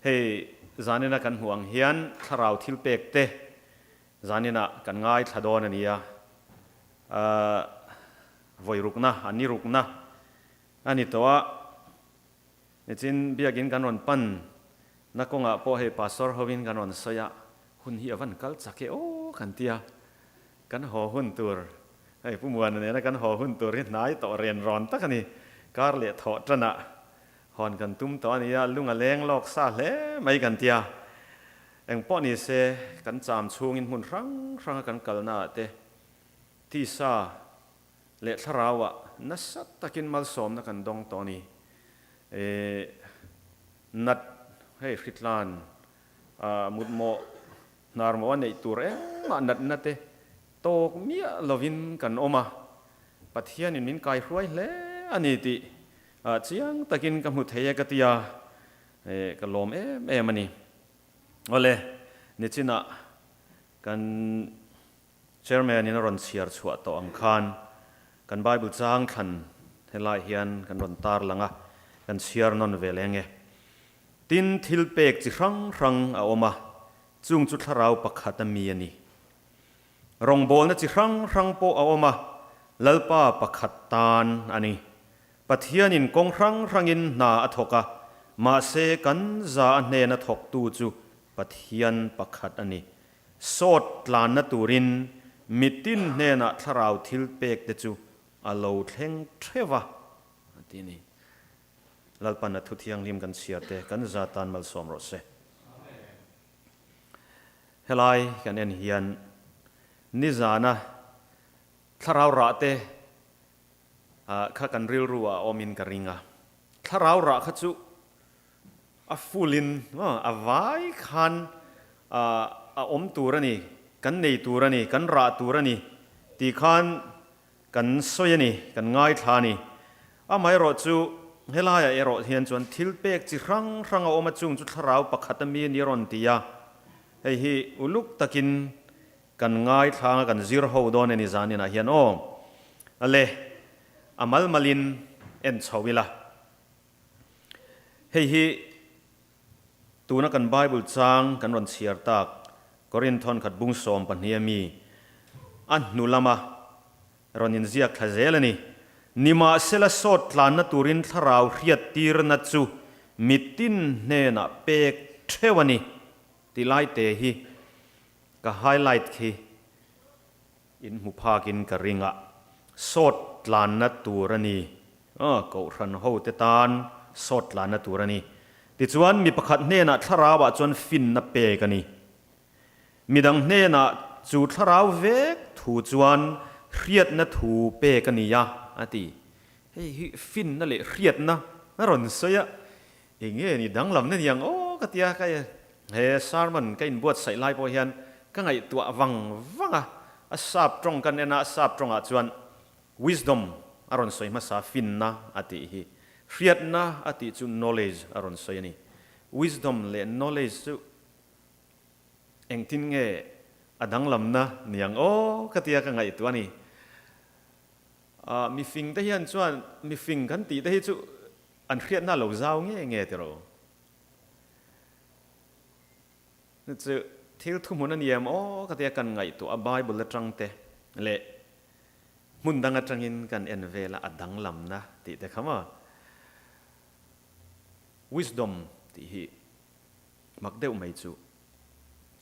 Hei zanina kan hmuh ang hian thlarau thil pek te zanina kan ngaithla dawn a nia. Vawi rukna, a ni rukna a ni tawh a. Nichin biakin kan rawn pan na kawngah pawh hei pastor hovin kan rawn sawi a, hun hi a van kal chak e aw kan ti a, kan haw hun tur hei Pu Muana nena kan haw hun tur hi hnai tawh ren rawn tak a ni, kar leh thawh tanah hawn kan tum tawh a ni a, lung a leng lawk sa hle mai kan ti a, eng pawh ni se kan cham chhungin hmun hrang hranga kan kalna ah te tisa leh thlarauah nasa takin malsawmna kan dawng tawh a ni. E nat hei hritlan mutmawh hnarmawh a neih tur engmah natna te tawk miah lovin kan awm a, Pathianin min kaihruai hle a ni tih chiang takin ka hmu thei e ka ti a, ka lawm em em a ni. Awle, nichinah kan Chairman in a rawn chhiar chhuah tawh ang khan kan Bible chang thlan helai hian kan rawn tar lang a, kan chhiar nawn ve leng e. Tin, thil pek chi hrang hrang a awm a, chung chu thlarau pakhat a mi a ni. Rawngbawlna chi hrang hrang pawh a awm a, Lalpa pakhat tan a ni. Pathianin kawng hrang hrangin hna a thawk a, mahse kan za a hnena thawktu chu Pathian pakhat a ni. Sawt tlanna turin mitin hnenah thlarau thil pek te chu a lo thleng theuh a, a ti a ni. Lalpan a thu thianghlim kan chhiar te kan za tan malsawm rawh se. Helai kan en hian nizana thlarau rah te kha kan rilru ah a awmin ka ring a. Thlarau rah kha chu A full in a vai khan a awm tur a ni, kan nei tur a ni, kan rah tur a ni tih khan kan sawi a ni, kan ngaithla a ni. Amaherawh chu helaiah erawh hian chuan thil pek chi hrang hrang a awm a, chung chu thlarau pakhat a mi a ni a rawn ti a, hei hi uluk takin kan ngaithla anga kan zir ho dawn a ni zaninah hian aw. Ale, a mal malin en chho ila. Hei hi tuna kan Bible chang kan rawn chhiar tak Korinthon khat bung 12 a mi a hnu lama rawn inziak thla zel a ni. Nimahsela sawt tlanna turin thlarau hriattirna chu mitin hnenah pek theuh a ni tih lai te hi ka highlight khi In hmu phakin ka ring a, sawt tlanna tur a ni. Aw, Kohhran hote tan sawt tlanna tur a ni. Tichuan, mi pakhat hnenah thlarauah chuan finna pek a ni. Midang hnenah chu thlarau vek thu chuan hriatna thu pek a ni a, a ti. Hei hi finna leh hriatna a rawn sawi a, eng nge ni danglamna ni ang aw ka ti a, ka He sermon ka inbuatsaih lai pawh hian ka ngaihtuah vang vang a, a sap tawng kan en a, a sap tawngah chuan wisdom a rawn sawi hmasa, finna a tih hi, hriatna a tih chu knowledge a rawn sawi a ni. Wisdom leh knowledge chu engtin nge a danglamna ni ang aw ka tia ka ngaihtuah a ni. Mifing te hian chuan mifing kan tih te hi chu an hriatna a lo zau nge nge tiraw? Chu thil thuhmun a ni em aw ka tia kan ngaihtuah a Bible atang te leh hmun dang atangin kan en vel a a danglamna tih te kha maw Wisdom tih hi mak deuh mai chu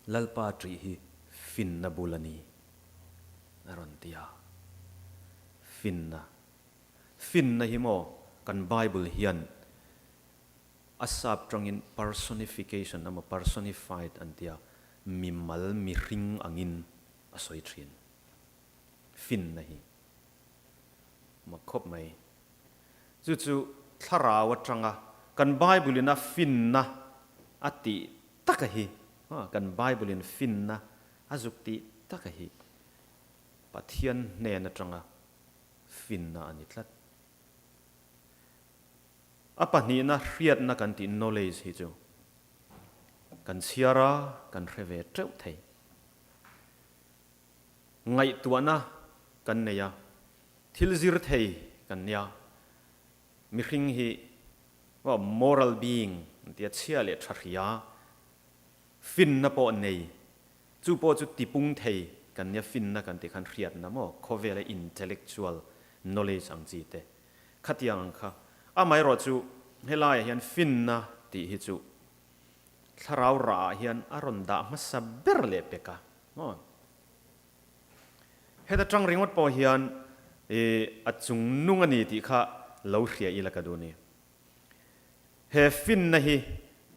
Lalpa ṭih hi finna bul a ni a rawn ti a, finna finna hi maw kan Bible hian A sap tangin personification emaw personified an tia, mimal mihring angin a sawi thin. Finna hi mak khawp mai. Chu chu thlarau atanga kan Bible in a finna a tih taka hi, kan Bible in finna a zuk tih taka hi Pathian hnen atanga finna a ni tlat. A pahnihna hriatna kan tih knowledge hi chu kan chhiar a, kan hre ve teuh thei. Ngaihtuahna kan nei a, thil zir thei kan nia. Mihring hi moral being An ti a, chhia leh tha hria, finna pawh nei, chu pawh chu tipung thei kan nia, finna kan tih khan hriatna maw, khawvela intellectual knowledge ang chi te, khatiang ang kha. Amaherawh chu helaiah hian finna tih hi chu thlarau rahah hian a rawn dah hmasa ber leh pek a maw. Heta tang ringawt pawh hian i a chung nung a ni tih kha lo hria ila ka duh ni. He finna hi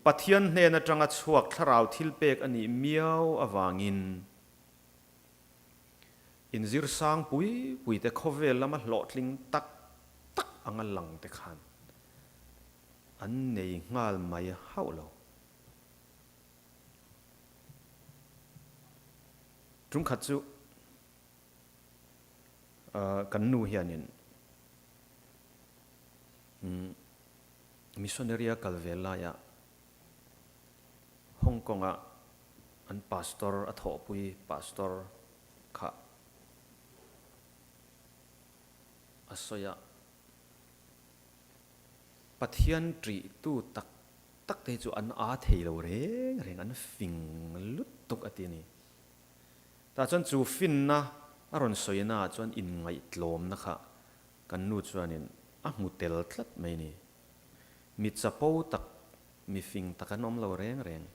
Pathian hnen atanga chhuak thlarau thil pek a nih miau avangin inzir sang pui pui te khawvel lama hlawhtling tak tak anga lang te khan an nei nghal mai hauh lo. Tungkhat chu kan nu hianin missionary a kal ve laia Hong Kong-a an pastor a thawhpui pastor kha a sawi a, Pathian ṭihtu tak tak te hi chu an aa thei lo reng reng, an fing lutuk a ti a ni. Tah chuan chu finna a rawn sawina ah chuan inngaihtlawmna kha kan nu chuanin a hmu tel tlat mai a ni. Mi chapo tak, mi fing tak an awm lo reng reng.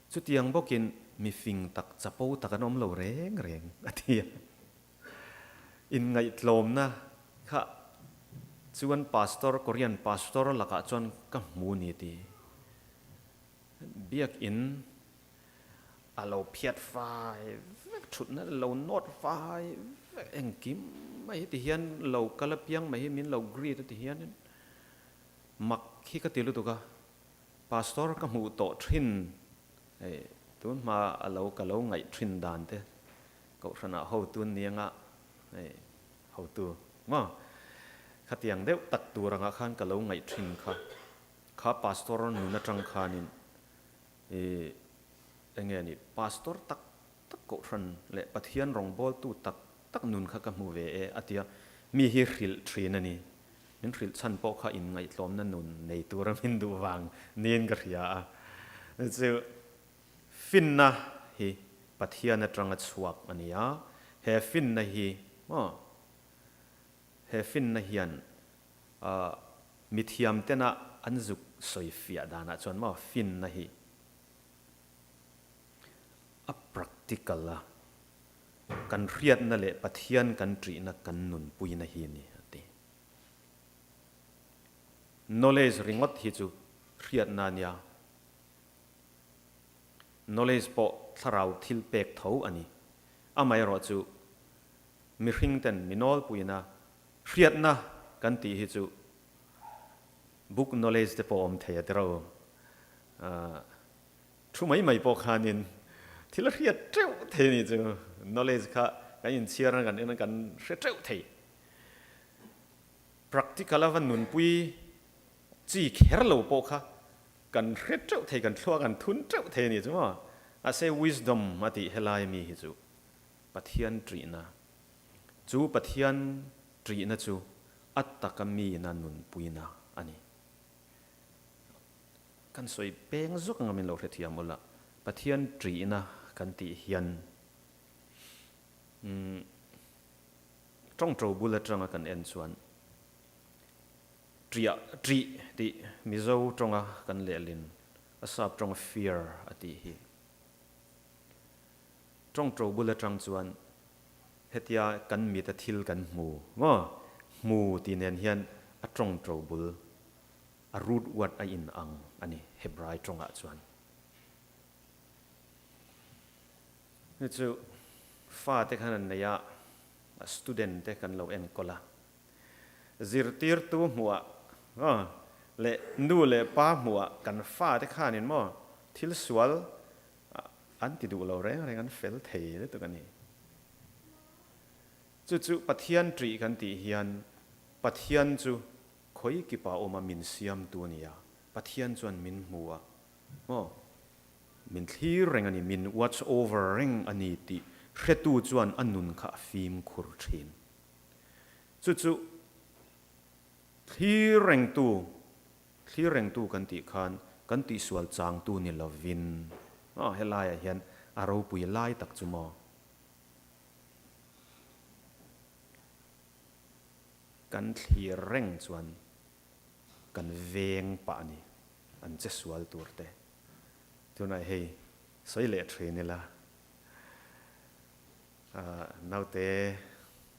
Chutiang bawkin mi fing tak, chapo tak an awm lo reng reng a ti a. Inngaihtlawmna kha chuan pastor, Korean pastor lakah chuan ka hmu ni ti. Biakin a lo phiat fai vek, thutna lo nawt fai vek, engkim mai hi ti hian lo kal apiang mai hi min lo greet a ti hianin mak hi ka ti lutuk a, pastor ka hmuh tawh thin hei tun hma a lo ka lo ngaih thin dan te Kohhranah hotu an ni anga hei hotu maw khatiang deuh tak tur angah khan ka lo ngaih thin kha, kha pastor nun atang khanin i enge a nih pastor tak tak kohhran leh Pathian rawngbawltu tak tak nun kha ka hmu ve e a tia mi hi hrilh thin a ni. Min hrilh chhan pawh kha inngaihtlawmna nun nei tura min duh vang niin ka hria a. Chu Finna hi Pathian atanga chhuak a ni a, he finna hi maw, he finna hian mithiam tena an zuk sawi fiah danah chuan maw finna hi a practical a, kan hriatna leh Pathian kan ṭihna kan nunpuina hi a ni a ti. Knowledge ringawt hi chu hriatna a nia. Knowledge pawh thlarau thil pek tho a ni. Amaherawh chu mihring ten mi nawlpuina hriatna kan tih hi chu book knowledge te pawh awm thei a tiro. Thu mai mai pawh khanin thil a hriat teuh thei a ni chu. Knowledge kha kan inchhiar a kan en a kan hre teuh thei. Practical a va nunpui chi kher lo pawh kha Kan hre teuh thei, kan thluak an thun teuh thei a ni chu maw? Mahse wisdom a tih helai mi hi chu Pathian ṭihna, chu Pathian ṭihna chu a taka miina nunpuina a ni. Kan sawi peng zawk anga min lo hrethiam ula, Pathian ṭihna kan tih hian umm ṭawngṭo bul aṭanga kan en chuan Ṭiah, ṭih tih Mizo ṭawnga kan lehlin a sap ṭawnga fear a tih hi. Ṭawngṭo bul aṭang chuan hetia kan mita thil kan hmu maw? Hmu tih nen hian a ṭawngṭo bul a root word a in ang a ni Hebrai ṭawngah chuan. Hei chu fate khan an nei a, student te kan lo enkawl a. Zirtirtu hmuhah leh nu leh pa hmuhah kan fate khanin maw thil sual an ti duh lo reng reng an fel thei lutuk a ni. Chu chu Pathian ṭih kan tih hian Pathian chu khawi kipa awma min siamtu a ni a, Pathian chuan min hmu a maw min thlir reng a ni, min watch over reng a ni tih hretu chuan a nun kha a fimkhur ṭhin. Chu chu thlir rengtu, thlir rengtu kan tih khan Kan tihsual changtu ni lovin aw helaiah hian a ropui lai tak chu maw? Kan thlir reng chuan kan veng pah a ni, an che sual tur te. Tunah hei sawi leh thin ila, naute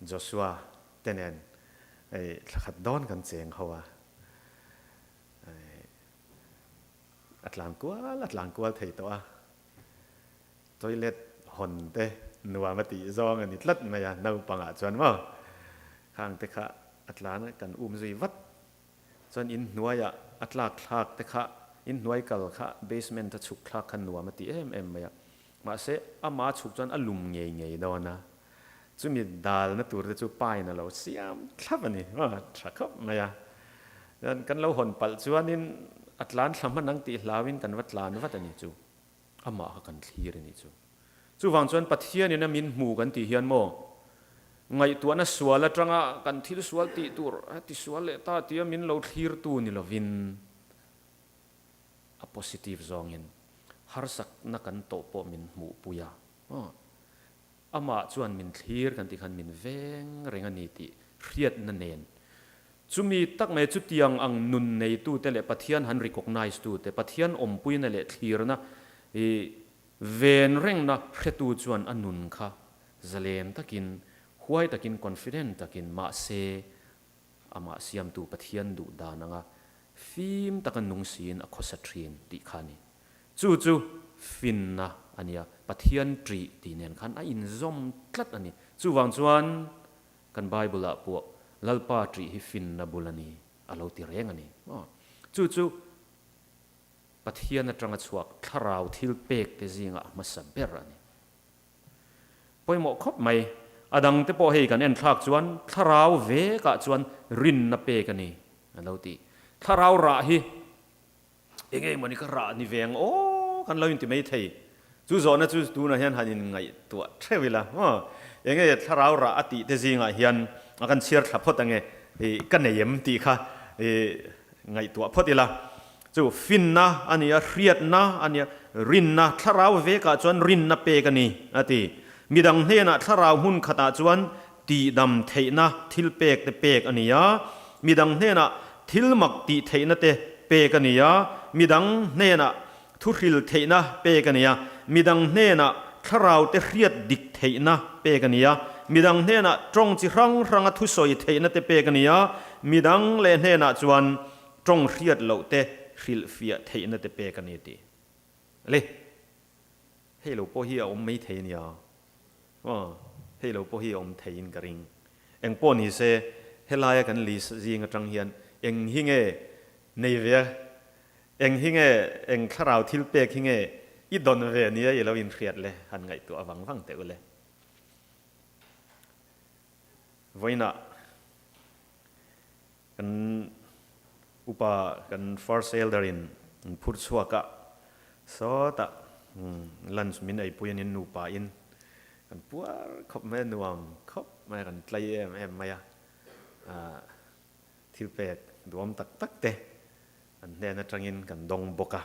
Joshua te nen hei thla khat dawn kan cheng ho a, a tlan kual a tlan kual thei tawh a, toilet hawn te nuam a tih zawng a ni tlat mai a, naupangah chuan maw khang te kha a tlan a kan um zui vat chuan inhnuaiah a tlak thlak te kha inhnuai kal kha basement a chhuk thlak kha nuam a ti em em mai a, mahse ama chhuk chuan a lum ngei ngei dawn a, Chumi dalna tur te chu pain a lo siam thlap a ni, tha khawp mai a. Chuan kan lo hawn palh chuanin a tlan thla hman ang tih hlauin kan va tlan vat a ni chu. Amah kha kan thlir a ni chu. Chuvang chuan Pathianin a min hmu kan tih hian maw, ngaihtuahna sual atanga kan thil sual tih tur ti sual leh ta tia min lo thlirtu ni lovin a positive zawngin harsakna kan tawh pawh min hmuhpui a. Amah chuan min thlir kan tih khan min veng reng a ni tih hriatna nen. Chumi tak mai chutiang ang nun neitute leh Pathian han recognise tute, Pathian awmpuina leh thlirna i ven rengna hretu chuan a nun kha zalen takin, huai takin, confident takin mahse amah siamtu Pathian duh dan anga fim taka nung siin a khawsa thin tih kha a ni. Chu chu finna a nia, Pathian ṭih tih nen khan a inzawm tlat a ni. Chuvang chuan kan Bible-ah pawh Lalpa ṭih hi finna bul a ni a lo ti reng a ni. Chu chu Pathian aṭanga chhuak thlarau thil pek te zingah a hmasa ber a ni. Pawimawh khawp mai. A dangte pawh hei kan en thlak chuan thlarau vekah chuan rinna pek a ni a lo ti. Thlarau rah hi Enge mawni ka rah ni ve ang aw kan lo inti mai thei. Chu zawhna chu tunah hian han inngaihtuah theuh ila maw? Enge thlarau rah a tih te zingah hian a kan chhiar thla phawt ange i ka nei em tih kha i ngaihtuah phawt ila. Chu finna a nia, hriatna a nia, rinna, thlarau vekah chuan rinna pek a ni a ti. Midang hnenah thlarau hmun khatah chuan tihdam theihna thil pek te pek a ni a, midang hnenah thil mak tih theihna te pek a ni a, midang hnenah thuhril theihna pek a ni a, midang hnenah thlarau te hriat dik theihna pek a ni a, midang hnenah tawng chi hrang hranga thusawi theihna te pek a ni a, midang leh hnenah chuan tawng hriat loh te hrilhfiah theihna te pek a ni tih. Le. Hei lo pawh hi a awm mai thei a nia. Aw, hei lo pawh hi a awm theiin ka ring. Eng pawh ni se, helaia kan list zing atang hian eng hi nge nei ve a, eng hi nge, eng thlarau thil pek hi nge i dawn ve nia i lo inhriat le, han ngaihtuah vang vang teh u le. Vawiinah kan upa kan first elder in an phur chhuak a, sawtah lunch min eipui anin nupa in kan puar khawp mai a, nuam khawp mai a, kan tlai em em mai a, thil pek duhawm tak tak te an hnen atangin kan dawng bawk a.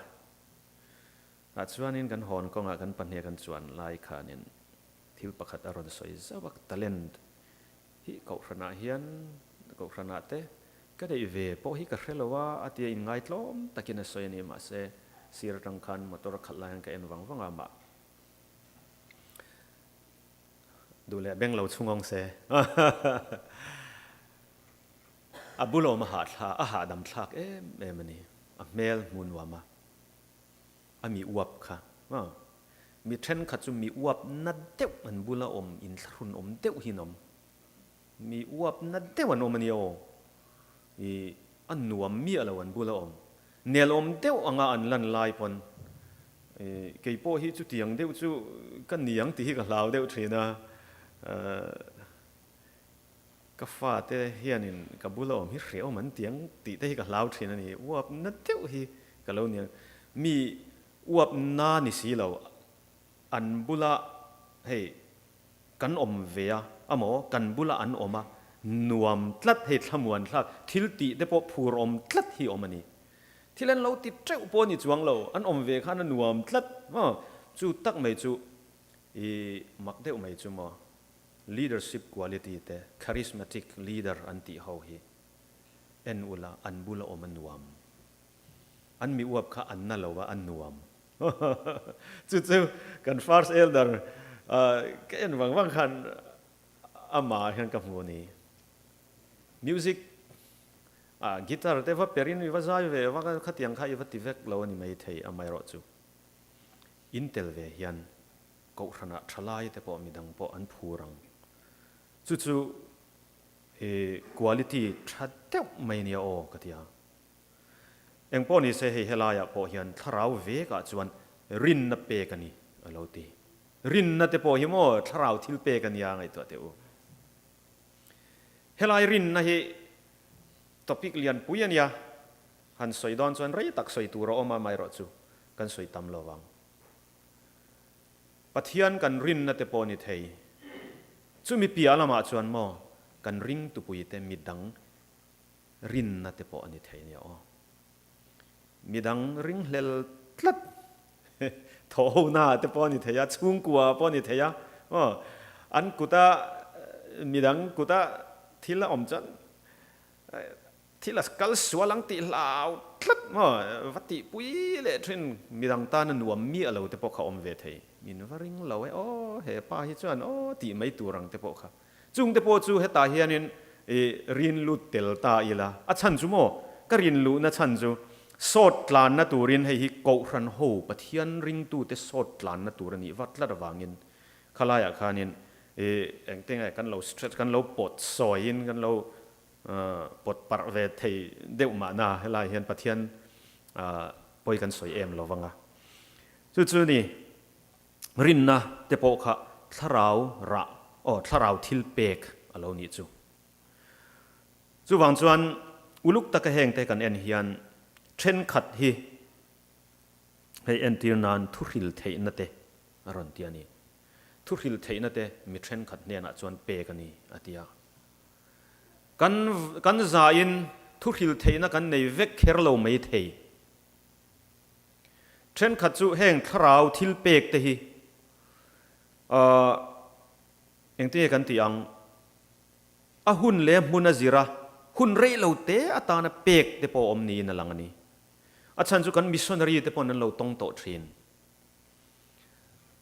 Tah chuanin kan hawn kawngah kan pahnih kan chuan lai khanin thil pakhat a rawn sawi zauh a, talent Hi Kohhranah hian Kohhranah te ka neih ve pawh hi ka hre lo a, a tia inngaitlawm takin a sawi a ni. Mahse, sir atang khan motor a khalh lai hian ka en vang vang a, mah duh leh beng lo chhung awng se. A bulawm a hahthla, a hahdam thlak em em a ni. A hmel hmu nuam a, a mi uap kha. Mi thenkhat chu mi uap na deuh an bula awm inthlahrun awm deuh hi an awm. Mi uap na deuh an awm a nia aw. I a nuam miah lo an bula awm. Nel awm deuh anga an lan lai pawn i kei pawh hi chutiang deuh chu ka ni ang tih hi ka hlau deuh thin a. Ka fate hianin ka bula awm hi hrehawm an ti ang tih te hi ka hlau thin a ni. Uap na deuh hi ka lo ni ang. Mi Uap na ni si lo, an bula hei kan awm ve a, amaw kan bula an awm a, nuam tlat hei thlamuan thlak thil tih te pawh phur awm tlat hi awm a ni. Thil an lo ti teuh pawh a ni chuang lo, an awm ve khan a nuam tlat maw? Chu tak mai chu i mak deuh mai chu maw? Leadership quality te, charismatic leader an tih ho hi en ula an bula awm a nuam. An mi uap kha an na lo a, a nuam. Chu chu kan first elder ka en vang vang khan amah hian ka hmu a ni. Music ah guitar te va perin i va zai ve vak a, khatiang kha i va ti vek lo a ni maithei amaherawhchu in tel ve hian kohhranah thalai te pawh midang pawh an phur ang. Chu chu i quality tha deuh mai nia aw ka ti a. Engpawh ni se hei helaiah pawh hian thlarau vekah chuan rinna pek a ni a lo ti. Rinna te pawh hi maw thlarau thil pek a nia ngaihtuah teh u. Helai rinna hi topic lianpui a nia, han sawi dawn chuan rei tak sawi tur a awm a, amaherawhchu kan sawi tam lo vang. Pathian kan rinna te pawh ni thei. Chumi piah lamah chuan maw kan ring tupuite midang rinna te pawh a ni thei nia aw. Midang ringhlel tlat thawhhona te pawh a ni thei a, chhungkua pawh a ni thei a, aw an kuta midang kuta thil a awm chuan Thil a kal sual ang tih hlau tlat maw? Va tihpui leh thin midang tana nuam miah lo te pawh kha awm ve thei. Min va ring lo e aw, he pa hi chuan aw tih mai tur ang te pawh kha. Chung te pawh chu hetah hianin i rin lut tel ta ila. A chhan chu maw? Ka rin luhna chhan chu sawt tlanna turin hei hi Kohhran ho Pathian ringtute sawt tlanna tur a nih vat tlat avangin khalaiah khanin i engtinge kan lo stretch kan lo pawt sawiin kan lo Pawt parh ve thei deuh mahna helai hian Pathian pawi kan sawi em lo vang a. Chu chu ni rinna te pawh kha thlarau rah aw thlarau thil pek a lo nih chu. Chuvang chuan uluk taka heng te kan en hian thenkhat hi hei entir nan thuhril theihna te a rawn ti a ni. Thuhril theihna te mi thenkhat hnenah chuan pek a ni a ti a. Kan kan zain thuhril theihna kan nei vek kher lo mai thei. Thenkhat chu heng thlarau thil pek te hi ahh engtin nge kan tih ang, a hun leh hmun a zir a, hun rei lo te atana pek te pawh a awm niin a lang a ni. A chhan chu kan missionary te paw'n an lo tawng tawh thin.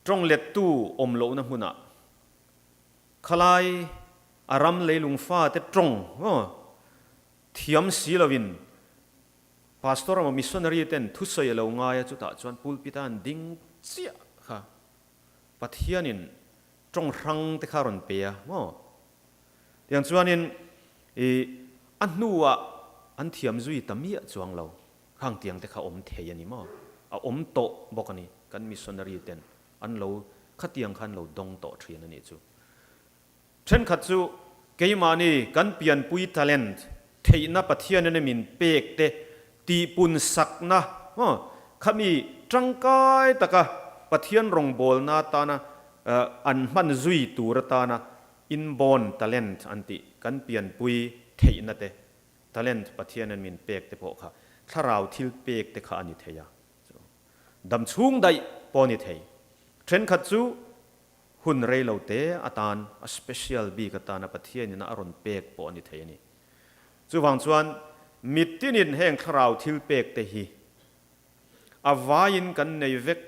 Tawng lettu awm lohna hmunah Khalai a ram leilung fate tawng thiam si loin Pastor emaw missionary ten thusawi a lo ngai a, chutah chuan pulpit a an ding chiah kha Pathianin tawng hrang te kha a rawn pe a maw? Tiang chuanin i a hnuah an thiam zui ta miah chuang lo, khang tiang te kha awm thei a ni maw? A awm tawh bawk a ni kan missionary ten An lo khatiang khan lo dawng tawh thin a nih chu. Thenkhat chu keimahni kan pianpui talent, theihna Pathian in a min pek te tihpun sakna maw khami tangkai taka Pathian rawngbawlna atana an hman zui tur atana inborn talent an tih kan pianpui theihna te talent Pathian in min pek te pawh kha thlarau thil pek te kha a ni thei a. Dam chhung daih pawh a ni thei. Thenkhat chu hun rei lo te atan, a special bik atana Pathianin a rawn pek pawh a ni thei a ni. Chuvang chuan mitinin heng thlarau thil pek te hi a vaiin kan nei vek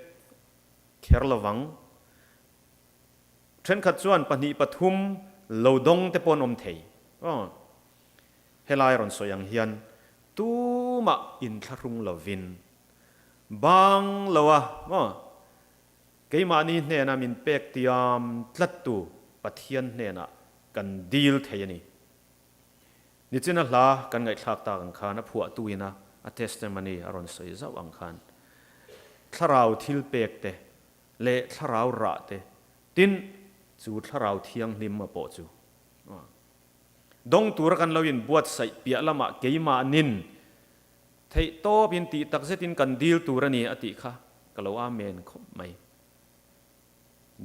kher lovang. Thenkhat chuan pahnih pathum lo dawng te pawh an awm thei. Helai rawn sawi ang hian tumah inthlahrung lovin Bang lo a maw? Keimahni hnena min pek tiam tlattu Pathian hnenah kan dil thei a ni. Nichina hla kan ngaihthlak tak ang khan a phuahtuin a a testimony a rawn sawi zauh ang khan thlarau thil pek te leh thlarau rah te tin chu thlarau thianghlim a pawh chu dawng tura kan lo inbuatsaih piah lamah keimahnin Theih tawp in tih tak zetin kan dil tur a ni a tih kha ka lo amen khawp mai.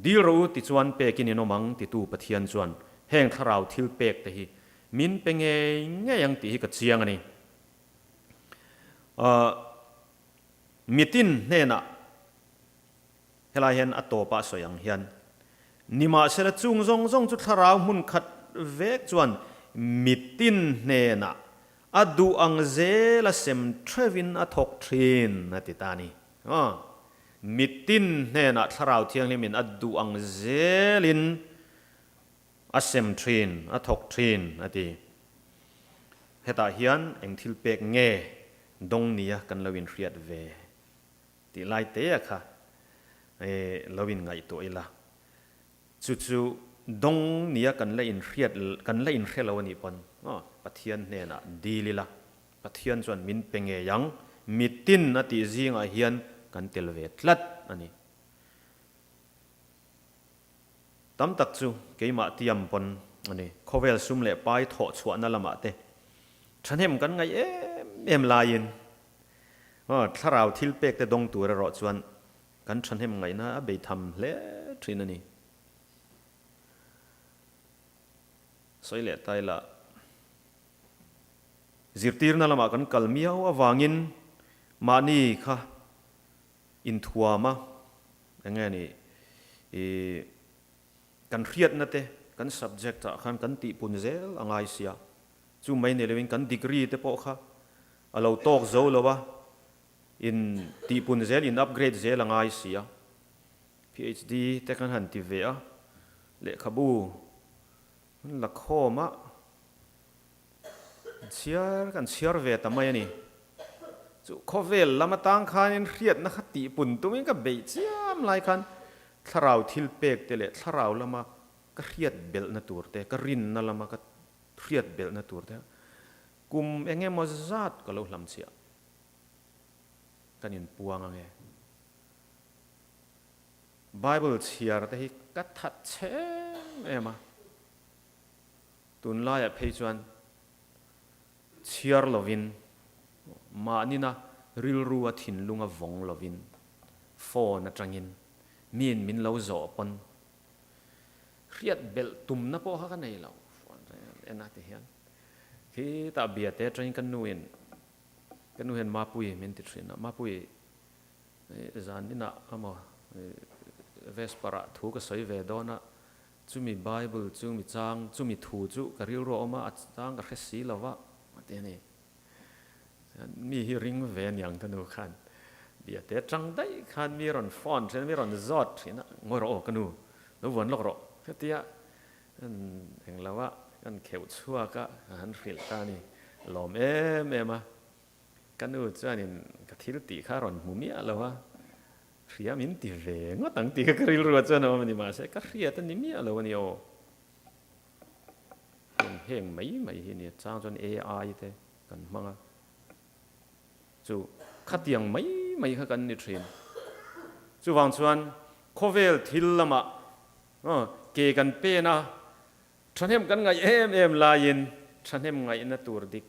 Dil rawh u ti chuan pekin in awm ang titu Pathian chuan heng thlarau thil pek te hi min pe ngei ngei ang tih hi ka chiang a ni. Mitin hnenah helai hian a tawpa a sawi ang hian, Nimahsela chung zawng zawng chu thlarau hmun khat vek chuan mitin hnenah a duh ang zela sem theuhin a thawk thin, a ti ta a ni. Mitin hnenah Thlarau Thianghlimin a duh ang zelin a sem thin, a thawk thin, a ti. Hetah hian eng thil pek nge dawng nia kan lo inhriat ve tih lai te a kha lo inngaihtuah ila. Chu chu dawng nia kan la inhriat, kan la inhre lo a nih pawn Pathian hnenah dil ila. Pathian chuan min pe ngei ang, mitin a tih zingah hian kan tel ve tlat a ni. Tam tak chu keimah tiam pawn a ni. Khawvel sum leh pai thawh chhuahna lamah te thahnem kan ngaih em em laiin thlarau thil pek te dawng tur erawh chuan kan thahnem ngaihna a bei tham hle thin a ni. Sawi leh tai lah. Zirtirna lamah kan kal miau avangin mahni kha inthuam a, eng nge ni, ih, kan hriatna te kan subject ah khan kan tihpun zel a ngai sia. Chu mai ni loin kan degree te pawh kha a lo tawk zo lo a, in tihpun zel, in upgrade zel a ngai sia. PhD te kan han ti ve a, lehkhabu An la khawm a, an chhiar kan chhiar ve ta mai a ni. Chu khawvel lam atang khanin hriatna kha tihpun tumin ka beih chiam lai khan thlarau thil pek te leh thlarau lama ka hriat belhna tur te, ka rinna lama ka hriat belhna tur te kum eng emaw zat ka lo hlam chhiah. Kan inpuang ange. Bible chhiar te hi ka that chhe em em a, tunlaiah phei chuan chhiar lovin, mahnina rilrua thinlunga vawng lovin phone atangin miin min lo zawh pawn hriat belh tumna pawh kha ka nei lo, phone en a ti hian khitah bia te atangin ka nuin ka nu hian Mapui min ti thin a, Mapui Zan inah emaw Vesper ah thu ka sawi ve dawn a, chumi Bible chumi chang chumi thu chu ka rilru a awm a, a chang ka hre si lo va a ti a ni. Chuan mi hi ring ve aniang ka nu khan bia te atang daih khan mi rawn phone thin a, mi rawn zawt thin a, ngawi rawh aw ka nu, lo vuan lawk rawh ka ti a, englo a kan kheuh chhuak a, ka han hrilh ta a ni, lawm em em a. Ka nu chuanin ka thil tih kha a rawn hmu miah lo a, hria min ti ve ngawt ang tih kha ka rilru chuan a awm a ni, mahse ka hriat a ni miah lo a ni aw. Heng heng mai mai hi a ni, chang chuan AI te kan hmang a, chu khatiang mai mai kha kan ni thin. Chuvang chuan khawvel thil lamah ke kan pen a, thahnem kan ngaih em em laiin thahnem ngaihna tur dik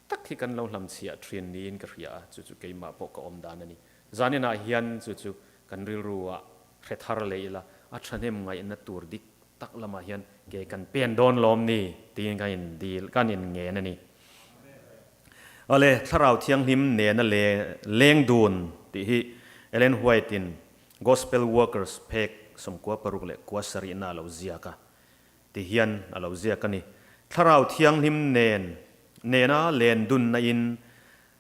tak hi kan lo hlamchhiah thin niin ka hria a, chu chu keimah pawh ka awm dan a ni. Zaninah hian chu chu kan rilru ah hre thar leh ila, a thahnem ngaihna tur dik tak lamah hian ke kan pen dawn lawm ni tiin kan in dil, kan in ngen a ni. Awle, Thlarau Thianghlim nena le leng dun tih hi Ellen White in Gospel Workers phek 96 na a lo ziak a. Ti hian a lo ziak a ni. Thlarau Thianghlim nen nena len dunna in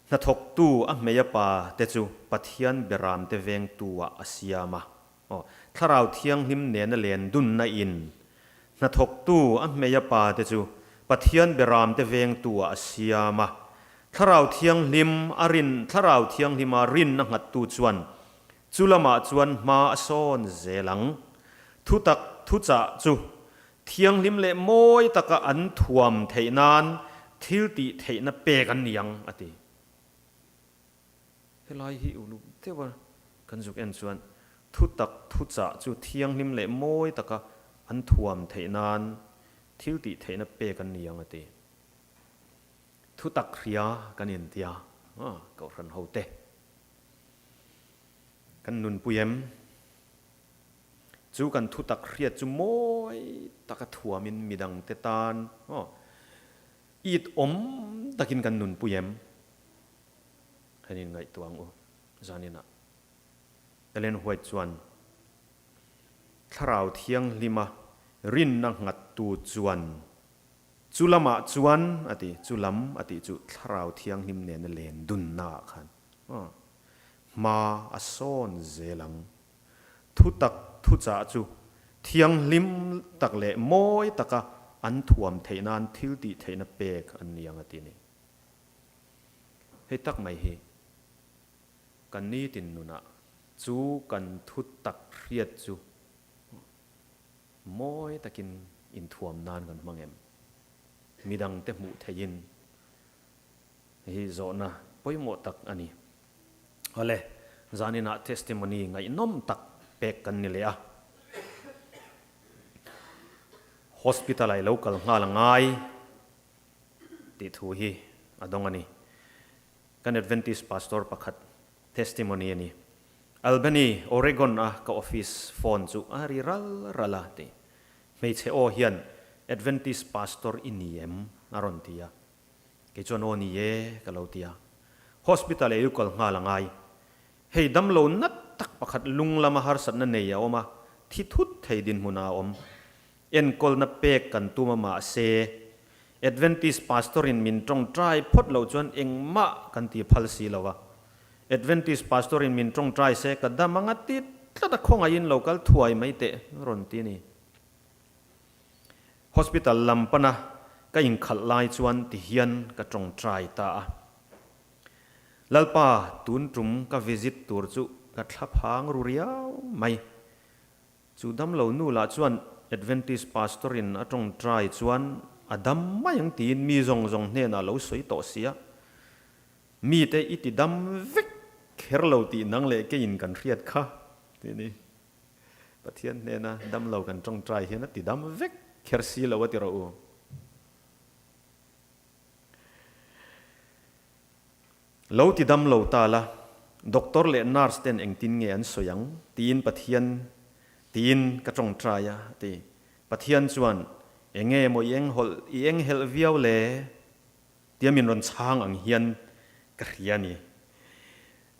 hnathawktu a hmei a pa te chu Pathian beram te vengtu ah a siam a. Aw, Thlarau Thianghlim nena len dunna in hnathawktu a hmei a pa te chu Pathian beram te vengtu ah a siam a. Thlarau Thianghlim a rin Thlarau Thianghlima rinna nghattu chuan Chu lamah chuan hma a sawn zel ang. Thutak thuchah chu thianghlim leh mawi taka an thuam theih nan thil tih theihna pek an ni ang, a ti. Helai hi uluk deuha kan zuk en chuan thutak thuchah chu thianghlim leh mawi taka an thuam theih nan thil tih theihna pek an ni ang, a ti. Thutak hria kan intia, Kohhran hote. Kan nunpui em? Chu kan thutak hriat chu mawi taka thuamin midangte tan aw it awm takin kan nunpui em? Kan inngaihtuah ang u. Zaninah Ellen White chuan Thlarau Thianghlima rinna nghattu chuan chu lamah chuan a ti, chu lam a tih chu Thlarau Thianghlim nena len dunnaah khan hma a sawn zel ang. Thutak thuchah chu thianghlim tak leh mawi taka an thuam theih nan thil tih theihna pek an ni ang a ti ni. Hei tak mai hi kan nitin nunah chu kan thutak hriat chu mawi takin inthuam nan kan hmang em? Midangte hmuh theihin Hei hi zawhna pawimawh tak a ni. Awle, zaninah testimony ngaihnawm tak pek kan ni leh a. Hospital ah i lo kal nghal a ngai tih thu hi a dawng a ni. Kan Adventist pastor pakhat testimony a ni. Albany, Oregon a ka office phone chu a ri ral ral a ti. Hmeichhe aw hian Adventist pastor i ni em? a rawn ti a. Kei chuan aw ni e ka lo ti a. Hospital ei kal nghal a ngai. Hei damlo nat tak pakhat lung lama harsatna nei a awm a, thi thut thei dinhmunah a awm. Enkawlna pek kan tum a mahse, Adventist pastor in min tawngtai phawt loh chuan engmah kan ti phal si lo a. Adventist pastor in min tawngtai se ka dam anga ti tlat a khawngaihin lo kal thuai mai teh rawn ti a ni. Hospital lam pana ka inkhalh lai chuan tihian ka tawngtai ta a. Lalpa tun tum ka visit tur chu ka thla phang ru riau mai. Chu damlo nu lah chuan Adventist pastor in a tawngtai chuan a dam mai ang tiin mi zawng zawng hnenah lo sawi tawh sia. Mite i ti dam vek kher lo tih nang leh keiin kan hriat kha ti ni. Pathian hnena damlo kan tawngtai hian a ti dam vek kher si lo a ti rawh u. Lo ti dam lo ta la, doctor leh nurse ten engtin nge an sawi ang tiin Pathian tiin ka tawngtai a ti. Pathian chuan enge maw i enghawlh i enghelh viau le? Tia min rawn chhang ang hian ka hria a ni.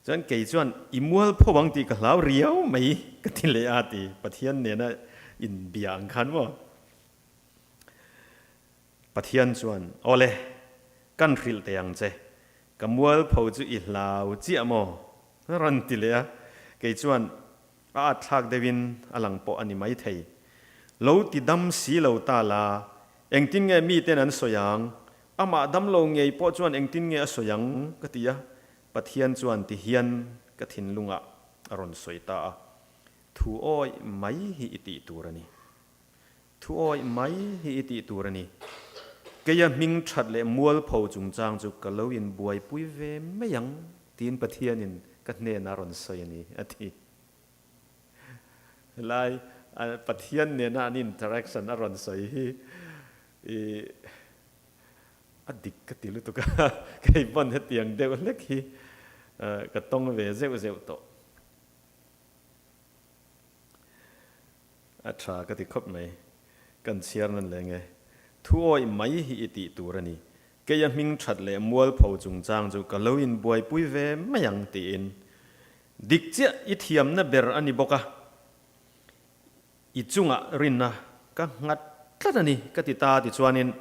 Chuan kei chuan i mual pho ang tih ka hlau riau mai ka ti leh a ti Pathian nena inbia ang khan maw. Pathian chuan awle kan hrilh teh ang che, ka mual pho chu i hlau chiah maw? Rawn ti leh a, kei chuan a at thlak deuhin a lang pawh a ni maithei. Lo ti dam si lo ta la, engtin nge miten an sawi ang? Amah dam lo ngei pawh chuan engtin nge a sawi ang? Ka ti a, Pathian chuan ti hian ka thinlungah a rawn sawi ta a, Thu awih mai hi i tih tur a ni. Thu awih mai hi i tih tur a ni. Keia hming that leh mualpho chungchang chu ka lo inbuaipui ve mai ang tiin Pathianin ka hnenah a rawn sawi a ni, a ti. Helai Pathian nena an interaction a rawn sawi hi i a dik ka ti lutuk a, kei pawn hetiang deuh hlek hi ka tawng ve zeuh zeuh tawh. A tha ka ti khawp mai. Kan chhiar nan leng e. Thu awih mai hi i tih tur a ni. Keia hming that leh mualpho chungchang chu ka lo inbuaipui ve mai ang tiin. Dik chiah i thiamna ber a ni bawk a. I chungah rinna ka nghat tlat a ni ka ti ta tichuanin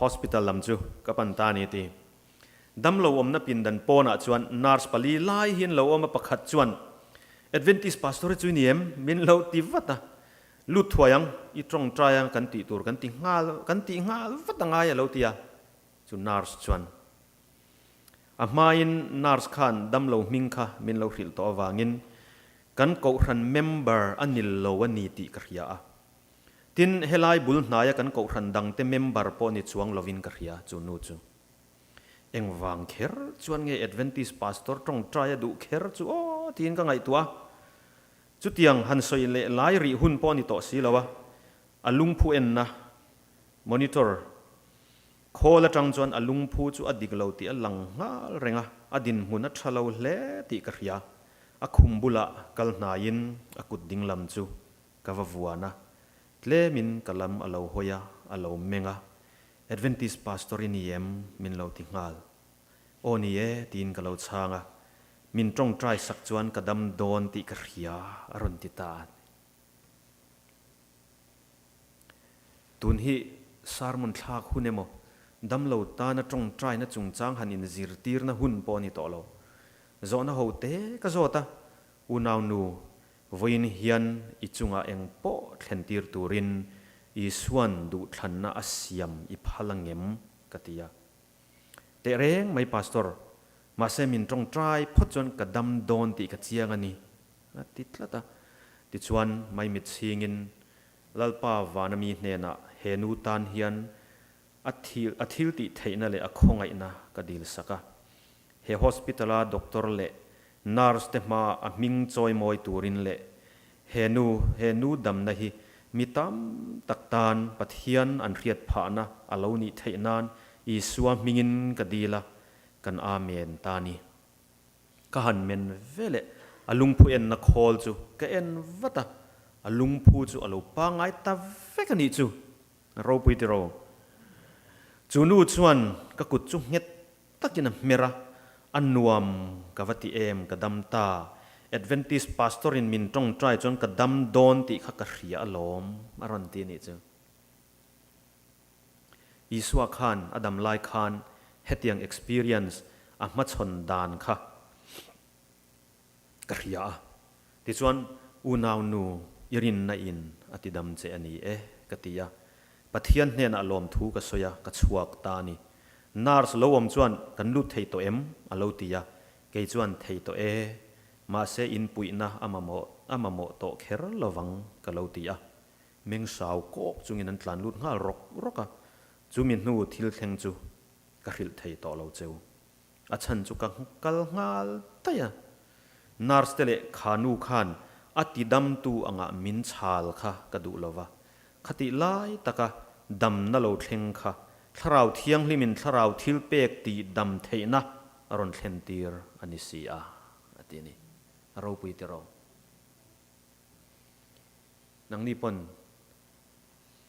hospital lam chu ka pan ta a ni ti. Damlo awmna pindan pawnah chuan nurse pali lai hian lo awm a, pakhat chuan, Adventist pastor hi chu i ni em? Min lo ti vat a, Lut thuai ang, i tawngtai a kan tih tur kan ti nghal, kan tih nghal vat a ngai a lo ti a, chu nurse chuan. A hmain nurse khan damlo hming kha min lo hrilh tawh avangin kan kohhran member a nil lo a ni tih ka hria a. Tin, helai bul hnaia kan kohhran dangte member pawh ni chuang lovin ka hria chu nu chu. Engvang kher chuan nge Adventist pastor tawngtai a duh kher chu aw tiin ka ngaihtuah a. Chutiang han sawi leh lai rih hun pawh a ni tawh si lo a, a lungphu enna, monitor, khawl atang chuan a lungphu chu a dik lo tih a lang nghal reng a, a dinhmun a tha lo hle tih ka hria. A khum bulah kal hnaiin a kut dinglam chu ka va vuan a, tlemin ka lam a lo hawi a, a lo meng a, Adventist pastor i ni em? Min lo ti nghal. Aw ni e, tiin ka lo chhang a. Min tawngtai sak chuan ka dam dawn tih ka hria, a rawn ti ta a. Tun hi sermon thlak hun emaw, damlo tana tawngtaina chungchang han inzirtirna hun pawh a ni tawh lo. Zawhna ho te ka zawt a, Unaunu, vawiin hian i chungah eng pawh thlentir turin Isua'n duhthlanna a siam i phal angem? ka ti a. Tehreng mai Pastor, mahse min tawngtai phawt chuan ka dam dawn tih ka chiang a ni, a ti tlat a. Tichuan maimit chhingin Lalpa vana mi hnenah he nu tan hian a thil a thil tih theihna leh a khawngaihna ka dil sak a. He hospital a doctor leh nurse te hma a hming chawi mawi turin leh he nu he nu damna hi mi tam tak tan Pathian an hriat phahna a lo nih theih nan Isua hmingin ka dil a, kan Amen ta ni. Ka han men ve leh a lungphu enna khawl chu ka en vat a, a lungphu chu a lo pangngai ta vek a nih chu. Ropui tiraw? Chu nu chuan ka kut chu nghet takin a hmer a, a nuam ka va ti em, ka dam ta. Adventist pastor in min tawngtai chuan ka dam dawn tih kha ka hria alawm, a rawn ti a nih chu. Isua khan a dam lai khan hetiang experience a hmachhawn dan kha ka hria a. Tichuan, Unau nu, i rinna in a ti dam che a ni e, ka ti a. Pathian hnenah lawmthu ka sawi a, ka chhuak ta a ni. Nurse lo awm chuan, Kan lut thei tawh em? a lo ti a. Kei chuan, Thei tawh e. Mahse, inpuihna a mamawh a mamawh tawh kher lovang, ka lo ti a. Meng sau kawk chungin an tlan lut nghal rawk rawk a, chumi hnu thil thleng chu ka hrilh thei tawh lo cheu. A chhan chu ka kal nghal daih a, nurse te leh kha nu khan a ti damtu angah min chhal kha ka duh lo va, khatih lai taka damna lo thleng kha Thlarau Thianghlimin Thlarau thil pek tih dam theihna a rawn thlen tir a ni si a, a ti a ni. A ropui tiraw? Nangni pawn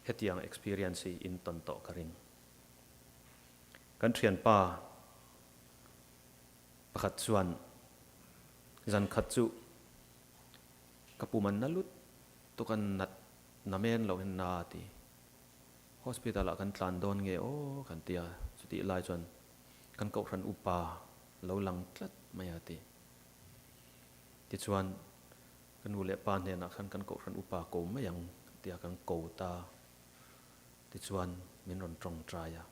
hetiang experience hi in tawn tawh ka ring. Kan thianpa pakhat chuan zan khat chu ka pum an na lut tuk a nat na men loh hian na a ti. Hospital ah kan tlan dawn nge aw kan ti a, chutih lai chuan kan kohhran upa lo lang tlat mai a ti. Tichuan Ka nu leh pa hnenah khan kan kohhran upa ko mai ang tia kan ko ta tichuan min rawn tawngtai a,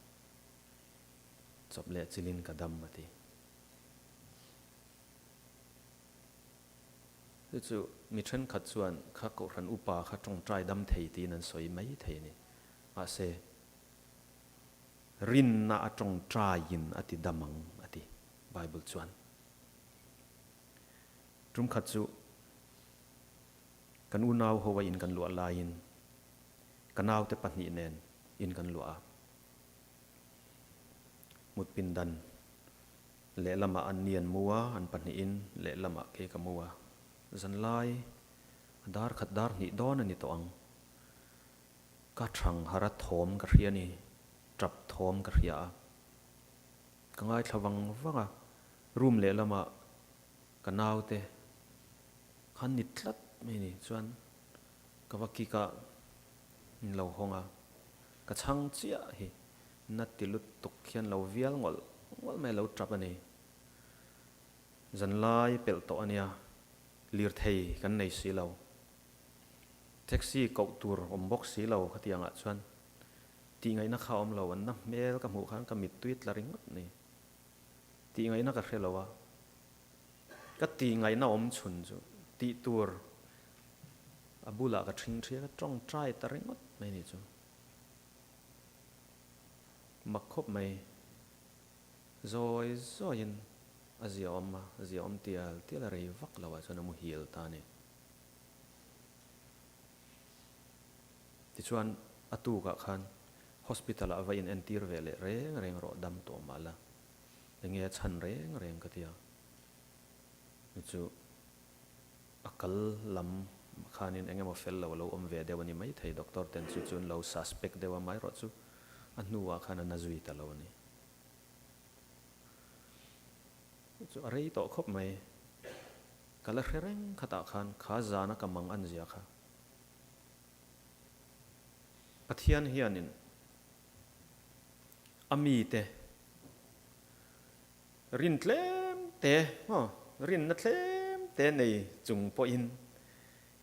chawp leh chilin ka dam a ti. Chu chu mi thenkhat chuan kha kohhran upa kha tawngtai dam thei tiin an sawi mai thei a ni. Mahse, rinna a tawngtaiin a ti dam ang a ti Bible chuan. Tumkhat chu kan unau ho a in kan luah laiin ka naute pahnih nen in kan luah a. Mut pindan lehlamah an ni an mu a, an pahnihin lehlamah kei ka mu a. Zanlai a dar khat dar hnih dawn a ni tawh ang. Ka thang har a thawm ka hria a ni, tap thawm ka hria a. Ka ngaithla vang vang a, room lehlamah ka naute khan ni tlat mai ni chuan ka va kick a, min lo hawng a, ka chhang chiah hi na ti lutuk hian lo vial ngawlh ngawlh mai a lo tap a ni. Zanlai pelh tawh a nia, lirthei kan nei si lo, taxi koh tur awm bawk si lo khatiang ah chuan tih ngaihna kha awm lo, an na hmel ka hmuh khan ka mittui tla ringawt ni. Tih ngaihna ka hre lo a, ka tih ngaihna awm chhun chu tih tur a bulah ka ṭhing ṭhi a, ka ṭawngṭai ta ringawt mai ni chu. Mak khawp mai, zawi zawiin a zia awm a, zia awm tial tial a rei vak lo ah chuan a muhil ta a ni. Tichuan a tukah khan Hospital ah va in entir ve leh reng reng rawh dam tawh mah la, enge a chhan reng reng ka ti a, chu chu a kal lam khanin eng emaw fel lo a lo awm ve deuh a ni maithei, doctor ten chu chu an lo suspect deuh a, amaherawh chu a hnuah khan a na zui ta lo a ni. Chu chu a rei tawh khawp mai. Ka la hre reng khatah khan kha zana ka mang an zia kha. Pathian hianin a mite rin tlem te, rinna tlem te nei chung pawhin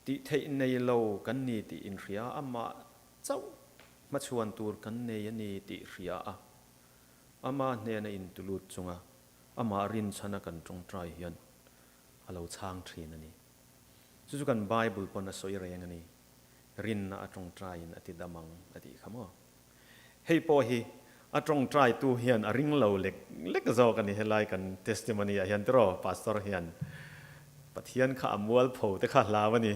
tih theih nei lo kan ni tih inhria a, amah chauh hmachhuan tur kan nei a ni tih hria a, ama hnena intulut chunga amah rinchhana kan tawngtai hian a lo chhang thin a ni. Chu chu kan Bible pawn a sawi reng a ni. Rinna a tawngtaiin a ti dam ang a tih kha maw? Hei pawh hi a tawngtaitu hian a ring lo lek lek zawk a ni helai kan testimony ah hian tiraw Pastor hian Pathian kha a mualpho te kha hlau a ni.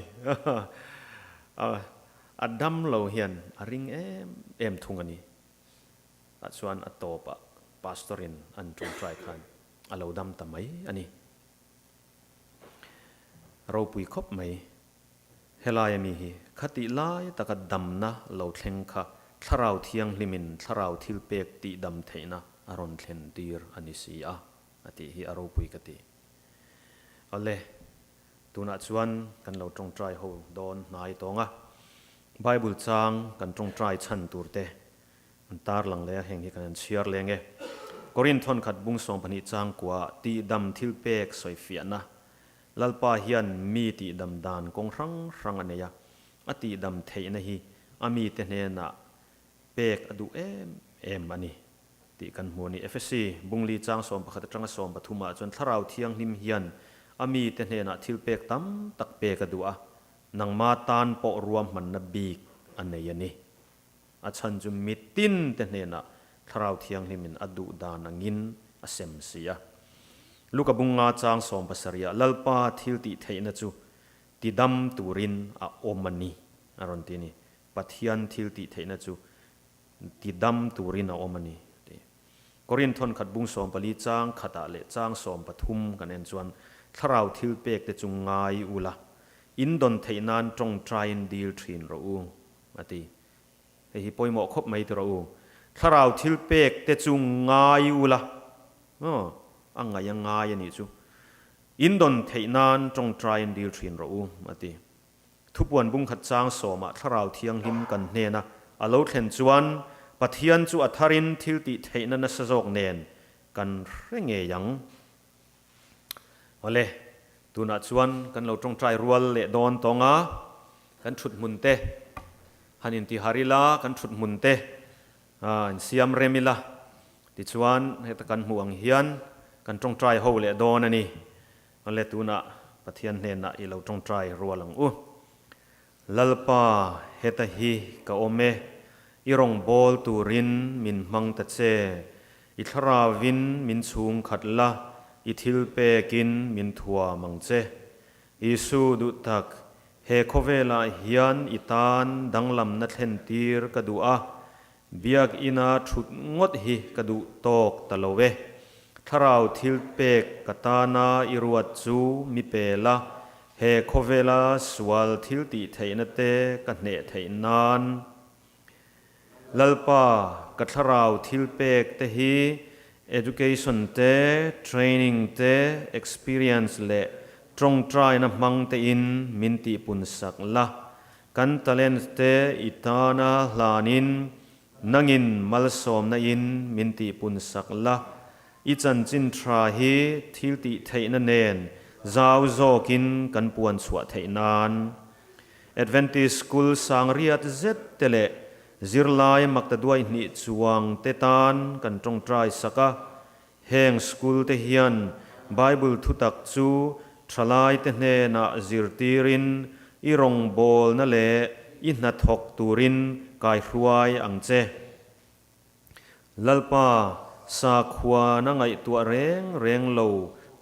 A dam lo hian a ring em em thung a ni. Tah chuan a tawpah Pastor in an tawngtai khan a lo dam ta mai a ni. Ropui khawp mai. Helai ami hi khatih lai taka damna lo thleng kha Thlarau Thianghlimin Thlarau thilpek tih dam theihna a rawn thlen tir a ni si a, a tih hi a ropui ka ti. Awle, tunah chuan kan lo tawngtai ho dawn hnai tawng a, Bible chang kan tawngtai chhan tur te An tar lang leh a, heng hi kan han chhiar leng e. Korinth thawnkhat bung 12 changkua tihdam thil pek sawifiahna. Lalpa hian mi tihdam dan kawng hrang hrang a nei a, a tihdam theihna hi a mite hnenah pek a duh em em a ni tih kan hmu a ni. Efesi bungli chang 11 atanga 13 ah chuan Thlarau Thianghlim hian a mite hnenah thil pek tam tak pek a duh a, nangma tan pawh ruahmanna bik a nei a ni. A chhan chu mitin te hnenah Thlarau Thianghlimin a duh dan angin a sem si a. Luka bunga chang 70 ah Lalpa thil tih theihna chu tidam turin a awm a ni a rawn ti a ni. Pathian thil tih theihna chu tidam turin a awm a ni a ti. Korinth thawnkhat bung 14 chang khatah leh chang 13 kan en chuan Thlarau thil pek te chu ngai ula, in dawn theih nan tawngtaiin dil thin rawh u a ti. Hei hi pawimawh khawp mai ti rawh u. Thlarau thil pek te chu ngai ula, aw, a ngaih a ngai a nih chu. In dawn theih nan tawngtaiin dil thin rawh u, a ti. Thupuan bungkhat chang sawmah Thlarau Thianghlim kan hnena a lo thlen chuan Pathian chu a tharin thil tih theihna nasa zawk nen kan hre ngei ang. Awle, tunah chuan kan lo tawngtai rual leh dawn tawng a, kan thut hmun te han intihar ila, kan thut hmun te insiam rem ila, tichuan heta kan hmuh ang hian kan tawngtai ho leh dawn a ni. Awle, tunah Pathian hnenah i lo tawngtai rual ang u. Lalpa, heta hi ka awm e, i rawngbâwl turin min hmang ta che. I thlaravin min chhung khat la, i thil pekin min thuam ang che. Isu duh tak, he khawvelah hian i tan danglamna thlentir ka duh a, Biak ina thut ngawt hi ka duh tawk ta lo e. Thlarau thil pek ka tana i ruat chu mi pe la, he khawvela sual thil tih theihna te ka hneh theih nan. Lalpa, ka thlarau thil pek te hi education te, training te, experience leh tawngtaina hmang tein min tihpun sak la. Kan talent te i tana hlanin nangin malsawmna in min tihpun sak la, i chanchin tha hi thil tih theihna nen zau zawkin kan puan chhuah theih nan. Adventist School sang riat zet te leh zirlai maktaduai hnih chuang te tan kan tawngtai sak a, heng school te hian Bible thutak chu thalai te hnenah zirtirin i rawngbawlna leh i hnathawk turin kaihruai ang che. Lalpa, sakhuana ngaihtuah reng reng lo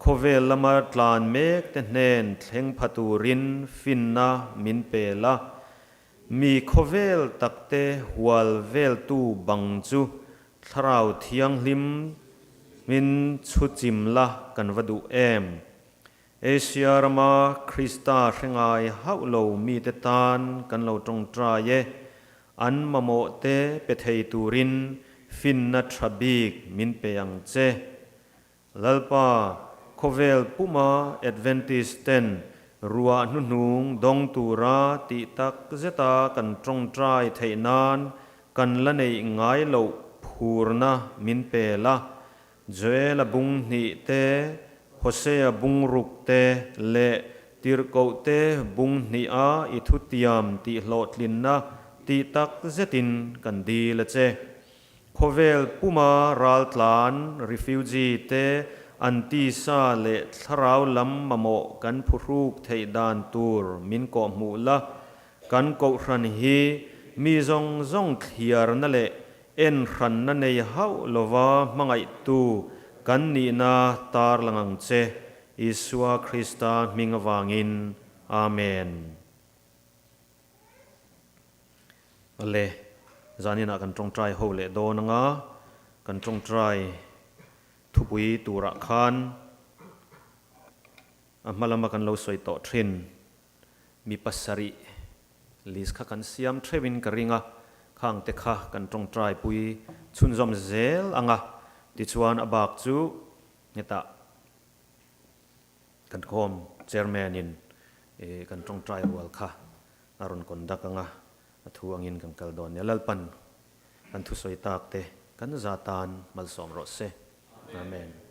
khawvel lama tlan mek te hnen thleng pha turin finna min pe la. Mi khawvel takte hual veltu bang chu Thlarau Thianghlim min chhuchim la kan va duh em? Asia rama Krista hre ngai hauh lo mite tan kan lo tawngtai e, an mamawh te pe thei turin finna tha bik min pe ang che. Lalpa, Khawvel puma Adventist ten ruah hnuhnung dawng tura tih tak zeta kan tawngtai theih nan kan la neih ngai loh phurna min pe la. Joela bung hnih te, Hosea bung ruk te leh Tirhkoh te bung hnih a i thutiam tih hlawhtlinna tih tak zetin kan dil a che. Khawvel puma raltlan, refugee, te an tisa leh thlarau lam mamawh kan phuhruk theih dan tur min kawhhmuh la, kan kohhran hi mi zawng zawng thliarna leh enhranna nei hauh lova hmangaihtu kan nihna tarlang ang che, Isua Krista hming avangin. Amen. Ale, zaninah kan tawngtai ho leh dawn anga, kan tawngtai thupui turah khan a hma lama kan lo sawi tawh thin mi pasarih list kha kan siam theuhin ka ring a, khang te kha kan tawngtai pui chhunzawm zel anga, tichuan a bak chu hetah Kan khawm chairman in kan tawngtai rual kha a rawn conduct anga a thu angin kan kal dawn nia. Lalpan kan thusawi tak te kan za tan malsawm rawh se. Amen.